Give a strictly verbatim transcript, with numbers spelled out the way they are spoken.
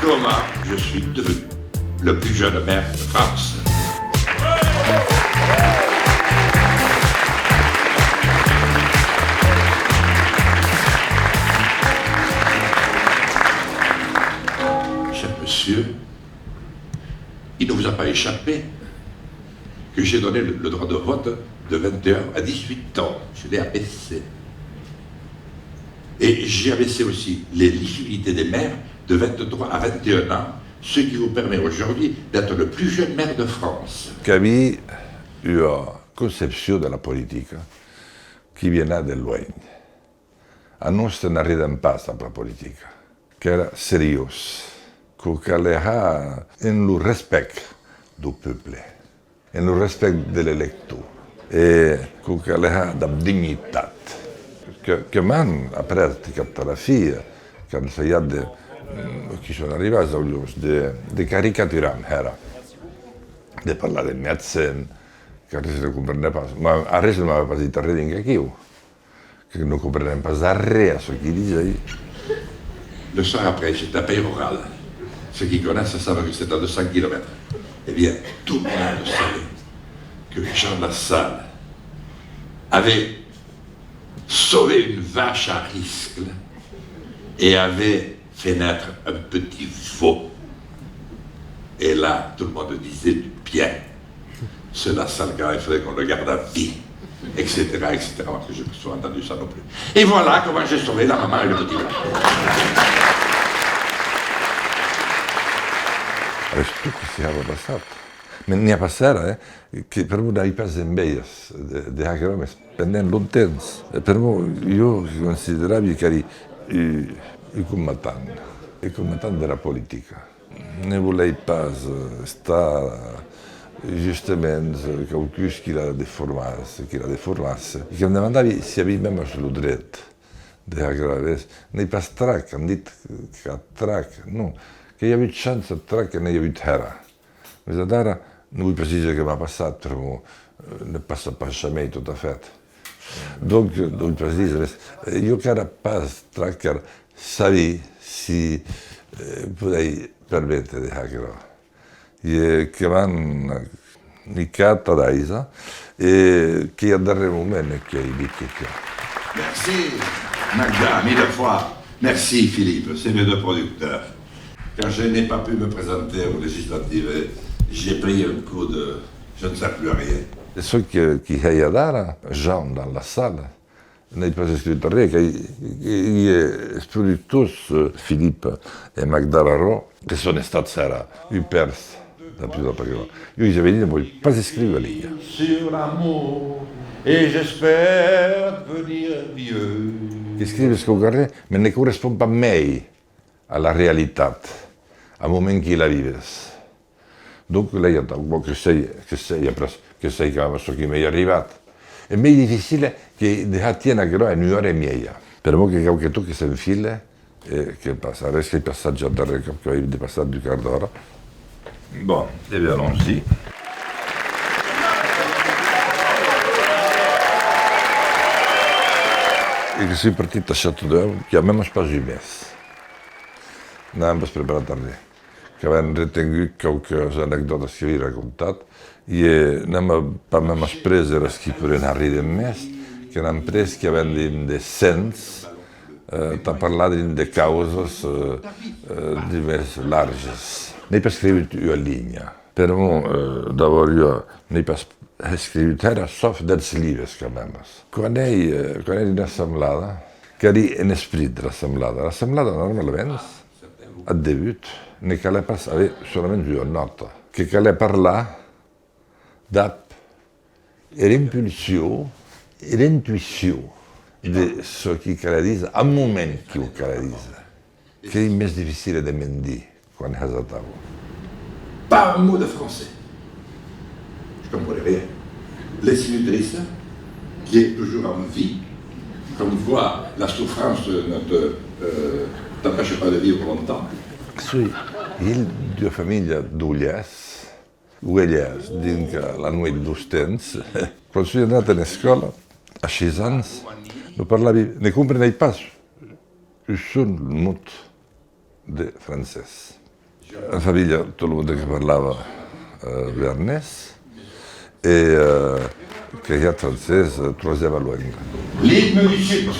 Comment je suis devenu le plus jeune maire de France. Cher monsieur, il ne vous a pas échappé que j'ai donné le, le droit de vote de vingt et un à dix-huit ans. Je l'ai abaissé. Et j'ai abaissé aussi l'éligibilité des maires de vingt-trois à vingt et un ans, ce qui vous permet aujourd'hui d'être le plus jeune maire de France. Qu'avii ua concepcion de la politica qui viená de luenh. A noste n'arridem pas amb la politica. Qu'èra seriós. Quò calè har en lo respèct deu peuple, en lo respèct de l'elector, e quò calè har dab dignitat. Que, que m'an après, cap tà la fin, qu'an essajat de, mm, qui son arribats au lhors, de, de caricaturar-me hèra, de parlar de mèdecin, qu'arrés ne comprenè pas. Ma arrés ne m'avè pas dit arré dinc aquiu. Que ne comprenèm pas arré a çò qui disèi. Le soir après, j'étais à Peyrehorade. Ceux qui connaissent savent que c'est à deux cents kilomètres. Eh bien, tout le monde savait que Jean Lassalle avait sauvé une vache à Riscle et avait fait naître un petit veau. Et là, tout le monde disait du bien. Ce Lassalle, il faudrait qu'on le garde à vie, et cetera, et cetera. Moi, que j'ai pas souvent entendu ça non plus. Et voilà comment j'ai sauvé la maman et le petit veau. Arrés tot que se hava passat. Mès n'i a pas hèra, eh, que pr'amor n'avii pas envejas de, de har aquerò, mès pendent longtemps, eh, pr'amor jo consideravi qu'èri un, un combatant, un combatant de la politica. Ne volèi pas, eh, estar, eh, justements, eh, quauqu'us qui la deformasse, qui la deformasse. E que'm demandavi si avii mèmes lo dret de har aquerò. N'èi pas trach, an dit qu'a trach, non, que i a avut chance, trach que n'èi avut hèra. Mès adara, non voi pas díser que m'a passat, pr'amor, eh, ne passa pas jamei tot a fèt. Donc, non voi pas díser, mès, eh, jo qu'èra pas trach, qu'èra sabi si, eh, podèi perméter de har aquerò. E que m'an nicat a d'aisa, e qu'ei ath darrèr moment qu'èi dit que, que... Merci, Magda, mille fois. Merci, Philippe, c'est mes deux producteurs. Quand je n'ai pas pu me présenter aux législatives, j'ai pris un coup de je ne sers plus à rien. E çò que, qui hèi adara, Jean dans la salle, n'èi pas escriut arré, qu'ei, qu'ei es productors, eh, Philippe e Magda Larro, que son estats hèra un pèrs dab ua data que va. Jo, i veni, ne voi pas escriure ua linha. Sur l'amour, et j'espère devenir vieux. Qu'escrives quauquarren, mès ne correspond pas mei a la realitat, au moment qui la vives. Donc, l'èi atau, bon, que sèi, que sèi, après, que sèi quand même çò qui m'ei arribat. Es mei dificile que de har tier aquerò en ua ora e mieja. Pr'amor que quauque tòc que s'enfile, e que passa, arrés qu'èi passat ja darrèr còp que avii depassat d'un quart d'ora. Bon, e ben, allons-y. E que soi partit a Châteaudun, qu'i a mèmes pas un mes. N'avem pas preparat arré. Qu'avem retengut quauques anecdòtas que avii racontat, e, eh, n'am pas mèmes pres eras qui podèn arrir en mes, que n'am pres qui avèn drin de sens, eh, tà parlar drin de causas, eh, eh, drin mès larges. N'èi pas escriut ua linha. Pr'amor, eh, d'abòrd, jo n'èi pas escriut hèra, sauf dens libes, quand mèmes. Quan èi, eh, quan èri ena assemblada, qu'èri en esprit dera assemblada. Era assemblada, normalaments, ath debut, ne calè pas aver solaments ua nòta. Que calè parlar dab era impulsion, era intuicion de çò qui calè díser, ath moment qui'u calè díser. Qu'ei mès dificile de mendir quan hès atau. Pas un mot de français. Je comprenais rien. Laissez-nous Teresa, qui est toujours en vie, comme quoi la souffrance ne te, euh, t'empêche pas de vivre longtemps. Soi hilh d'ua familha d'oelhèrs, oelhèrs, dinc a la nueit deus temps. Quan soi anat en escòla, a sheis ans, non parlavi, ne comprenèi pas un sol mot de francés. En familha, tot lo monde que parlava, eh, bearnés, e, eh, que i a francés, eh, troisième langue. L'hymne du Sud.